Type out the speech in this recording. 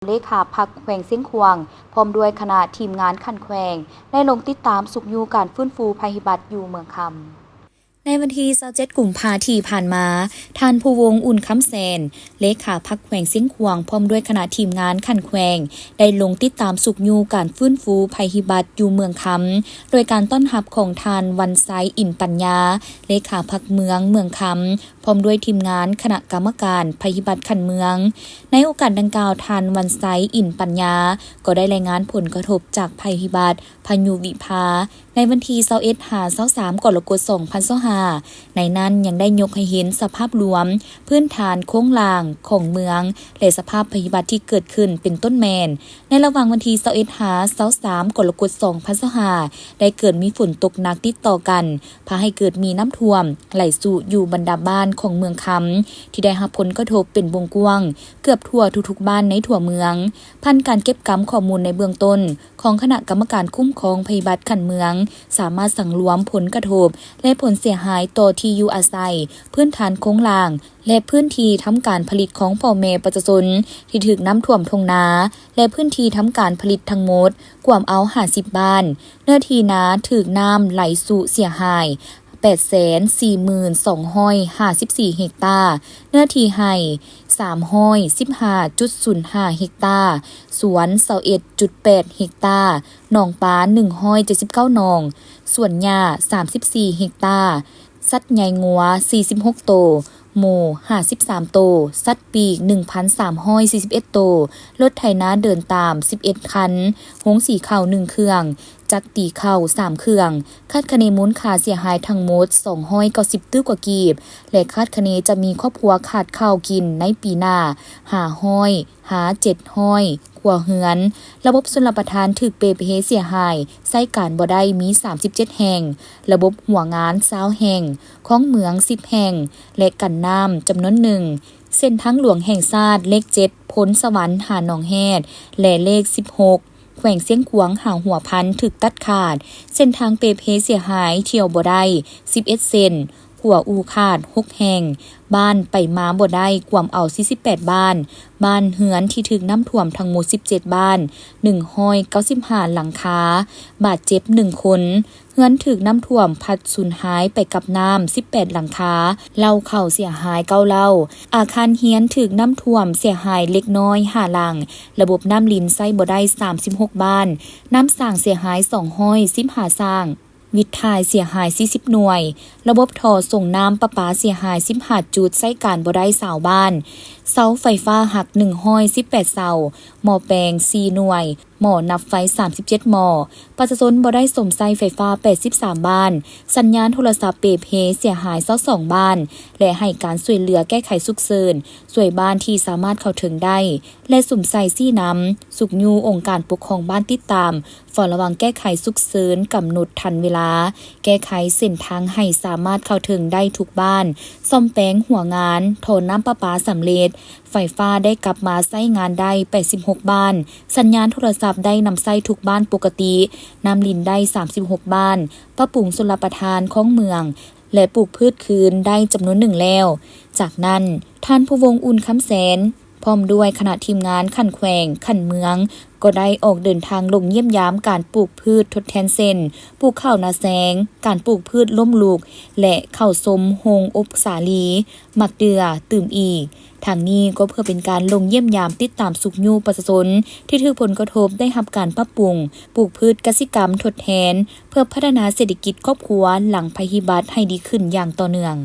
ເລຂາພັກແຂວງຊຽງຂວາງ ພ້ອມດ້ວຍຄະນະທີມງານຂັ້ນແຂວງ ໄດ້ລົງຕິດຕາມຊຸກຍູ້ການຟື້ນຟູໄພພິບັດຢູ່ເມືອງຄຳ. ໃນວັນທີຊາວເຈັດ ກຸມພາທີ່ຜ່ານມາ, ທ່ານ ພູວົງ ອຸ່ນຄຳແສນ ເລຂາພັກແຂວງຊຽງຂວາງ ພ້ອມດ້ວຍຄະນະທີມງານຂັ້ນແຂວງ ໄດ້ລົງຕິດຕາມຊຸກຍູ້ການຟື້ນຟູໄພພິບັດຢູ່ເມືອງຄຳ ໂດຍການຕ້ອນຮັບຂອງທ່ານ ວັນໄຊ ອິນປັນຍາ ເລຂາພັກເມືອງເມືອງຄຳ ພ້ອມດ້ວຍທີມງານຄະນະກຳມະການໄພພິບັດຂັ້ນເມືອງ. ໃນໂອກາດດັ່ງກ່າວ, ທ່ານ ວັນໄຊ ອິນປັນຍາ ກໍໄດ້ລາຍງານຜົນກະທົບຈາກໄພພິບັດພາຍຸວິພາ ໃນວັນທີຊາວເອັດ ຫາ ຊາວສາມ ກໍລະກົດ ສອງພັນຊາວຫ້າ ໃນນັ້ນຍັງໄດ້ຍົກໃຫ້ເຫັນສະພາບລວມພື້ນຖານໂຄງລ່າງຂອງເມືອງ ແລະ ສະພາບໄພພິບັດທີ່ເກີດຂຶ້ນ ເປັນຕົ້ນແມ່ນ ໃນລະຫວ່າງວັນທີຊາວເອັດ ຫາ ຊາວສາມ ກໍລະກົດ ສອງພັນຊາວຫ້າ ໄດ້ເກີດມີຝົນຕົກໜັກຕິດຕໍ່ກັນ ພາໃຫ້ເກີດມີນ້ຳຖ້ວມໄຫຼຊຸຢູ່ບັນດາບ້ານຂອງເມືອງຄຳ ທີ່ໄດ້ຮັບຜົນກະທົບເປັນວົງກວ້າງເກືອບທົ່ວທຸກໆບ້ານໃນທົ່ວເມືອງ. ຜ່ານການເກັບກຳຂໍ້ມູນໃນເບື້ອງຕົ້ນ ຂອງຄະນະກຳມະການຄຸ້ມຄອງໄພພິບັດຂັ້ນເມືອງ ສາມາດສັງລວມຜົນກະທົບ ແລະ ຜົນເສຍຫາຍຕໍ່ທີ່ຢູ່ອາໄສ, ພື້ນຖານໂຄງລ່າງ ແລະ ພື້ນທີ່ທຳການຜະລິດຂອງພໍ່ແມ່ປະຊາຊົນທີ່ຖືກນ້ຳຖ້ວມທົ່ງນາ ແລະ ພື້ນທີ່ທຳການຜະລິດທັງໝົດ ກວມເອົາຫ້າສິບບ້ານ, ເນື້ອທີ່ນາຖືກນ້ຳໄຫຼຊຸເສຍຫາຍ ແປດແສນສີ່ໝື່ນສອງຮ້ອຍຫ້າສິບສີ່ເຮັກຕາ, ເນື້ອທີ່ໄຮ່ ສາມຮ້ອຍສິບຫ້າຈຸດສູນຫ້າເຮັກຕາ, ສວນ ຊາວເອັດຈຸດແປດເຮັກຕາ, ໜອງປາ ໜຶ່ງຮ້ອຍເຈັດສິບເກົ້າໜອງ, ສວນຫຍ້າ ສາມສິບສີ່ເຮັກຕາ, ສັດໃຫຍ່ງົວ ສີ່ສິບຫົກໂຕ, ໝູ ຫ້າສິບສາມໂຕ, ສັດປີກ ໜຶ່ງພັນສາມຮ້ອຍສີ່ສິບເອັດໂຕ, ລົດໄຖນາເດີນຕາມ ສິບເອັດຄັນ, ໂຮງສີເຂົ້າ ໜຶ່ງເຄື່ອງ, ຈັກຕີເຂົ້າ ສາມເຄື່ອງ, ຄາດຄະເນມູນຄ່າເສຍຫາຍທັງໝົດ ສອງຮ້ອຍເກົ້າສິບຕື້ກວ່າກີບ ແລະ ຄາດຄະເນຈະມີຄອບຄົວຂາດເຂົ້າກິນໃນປີໜ້າ ຫ້າຮ້ອຍ ຫາ ເຈັດຮ້ອຍ ຄົວເຮືອນ. ລະບົບຊົນລະປະທານຖືກເປ່ເພເສຍຫາຍ, ໃຊ້ການບໍ່ໄດ້ມີ ສາມສິບເຈັດແຫ່ງ, ລະບົບຫົວງານ ຊາວແຫ່ງ, ຄອງເໝືອງ ສິບແຫ່ງ ແລະ ກັນນ້ຳຈຳນວນໜຶ່ງ. ເສັ້ນທາງຫຼວງແຫ່ງຊາດເລກເຈັດ ໂພນສະຫວັນ ຫາໜອງແຮດ ແລະ ເລກສິບຫົກ ແຂວງຊຽງຂວາງ ຫາຫົວພັນ ຖືກຕັດຂາດ. ເສັ້ນທາງເປ່ເພເສຍຫາຍ, ທ່ຽວບໍ່ໄດ້ ສິບເອັດເສັ້ນ, ຂົວອູ່ຂາດ ຫົກແຫ່ງ, ບ້ານໄປມາບໍ່ໄດ້ ກວມເອົາ ສີ່ສິບແປດບ້ານ, ບ້ານເຮືອນທີ່ຖືກນ້ຳຖ້ວມທັງໝົດ ສິບເຈັດບ້ານ, ໜຶ່ງຮ້ອຍເກົ້າສິບຫ້າຫຼັງຄາ, ບາດເຈັບ ໜຶ່ງຄົນ. ເຮືອນຖືກນ້ຳຖ້ວມພັດສູນຫາຍໄປກັບນ້ຳ ສິບແປດຫຼັງຄາ, ເລົ້າເຂົ້າເສຍຫາຍ ເກົ້າເລົ້າ, ອາຄານຮຽນຖືກນ້ຳຖ້ວມເສຍຫາຍເລັກນ້ອຍ ຫ້າຫຼັງ, ລະບົບນ້ຳລິນໃຊ້ບໍ່ໄດ້ ສາມສິບຫົກບ້ານ, ນ້ຳສ້າງເສຍຫາຍ ສອງຮ້ອຍສິບຫ້າສ້າງ, ວິດຖ່າຍເສຍຫາຍ ສີ່ສິບໜ່ວຍ, ລະບົບທໍ່ສົ່ງນ້ຳປະປາເສຍຫາຍ ສິບຫ້າຈຸດ, ໃຊ້ການບໍ່ໄດ້ ຊາວບ້ານ, ເສົາໄຟຟ້າຫັກ ໜຶ່ງຮ້ອຍສິບແປດເສົາ, ໝໍ້ແປງ ສີ່ໜ່ວຍ, ໝໍ້ນັບໄຟ ສາມສິບເຈັດໝໍ້, ປະຊາຊົນບໍ່ໄດ້ສົມໃຊ້ໄຟຟ້າ ແປດສິບສາມບ້ານ, ສັນຍານໂທລະສັບເປ່ເພເສຍຫາຍ ຊາວສອງບ້ານ ແລະ ໃຫ້ການຊ່ວຍເຫຼືອແກ້ໄຂສຸກເສີນ ຊ່ວຍບ້ານທີ່ສາມາດເຂົ້າເຖິງໄດ້ ແລະ ສຸມໃສ່ຊີ້ນຳ, ຊຸກຍູ້ອົງການປົກຄອງບ້ານຕິດຕາມ, ເຝົ້າລະວັງແກ້ໄຂສຸກເສີນ, ກຳນົດທັນເວລາ, ແກ້ໄຂເສັ້ນທາງໃຫ້ສາມາດເຂົ້າເຖິງໄດ້ທຸກບ້ານ, ສ້ອມແປງຫົວງານທໍ່ນ້ຳປະປາສຳເລັດ, ໄຟຟ້າໄດ້ກັບມາໃຊ້ງານໄດ້ ແປດສິບຫົກບ້ານ, ສັນຍານໂທລະສັບໄດ້ນຳໃຊ້ທຸກບ້ານປົກກະຕິ, ນ້ຳລິນໄດ້ ສາມສິບຫົກບ້ານ, ປັບປຸງຊົນລະປະທານຄອງເໝືອງ ແລະ ປູກພືດຄືນໄດ້ຈຳນວນໜຶ່ງແລ້ວ. ຈາກນັ້ນ, ທ່ານ ພູວົງ ອຸ່ນຄຳແສນ ພ້ອມດ້ວຍຄະນະທີມງານຂັ້ນແຂວງ, ຂັ້ນເມືອງ ກໍໄດ້ອອກເດີນທາງລົງຢ້ຽມຢາມການປູກພືດທົດແທນ ເຊັ່ນ ປູກເຂົ້ານາແຊງ, ການປູກພືດລົ້ມລຸກ ແລະ ເຂົ້າຊົມໂຮງອົບສາລີ, ໝາກເດື່ອ, ຕື່ມອີກ. ທາງນີ້ກໍເພື່ອເປັນການລົງຢ້ຽມຢາມຕິດຕາມຊຸກຍູ້ປະຊາຊົນທີ່ຖືກຜົນກະທົບໄດ້ຮັບການປັບປຸງປູກພືດກະສິກຳທົດແທນ ເພື່ອພັດທະນາເສດຖະກິດຄອບຄົວຫຼັງໄພພິບັດໃຫ້ດີຂຶ້ນຢ່າງຕໍ່ເນື່ອງ.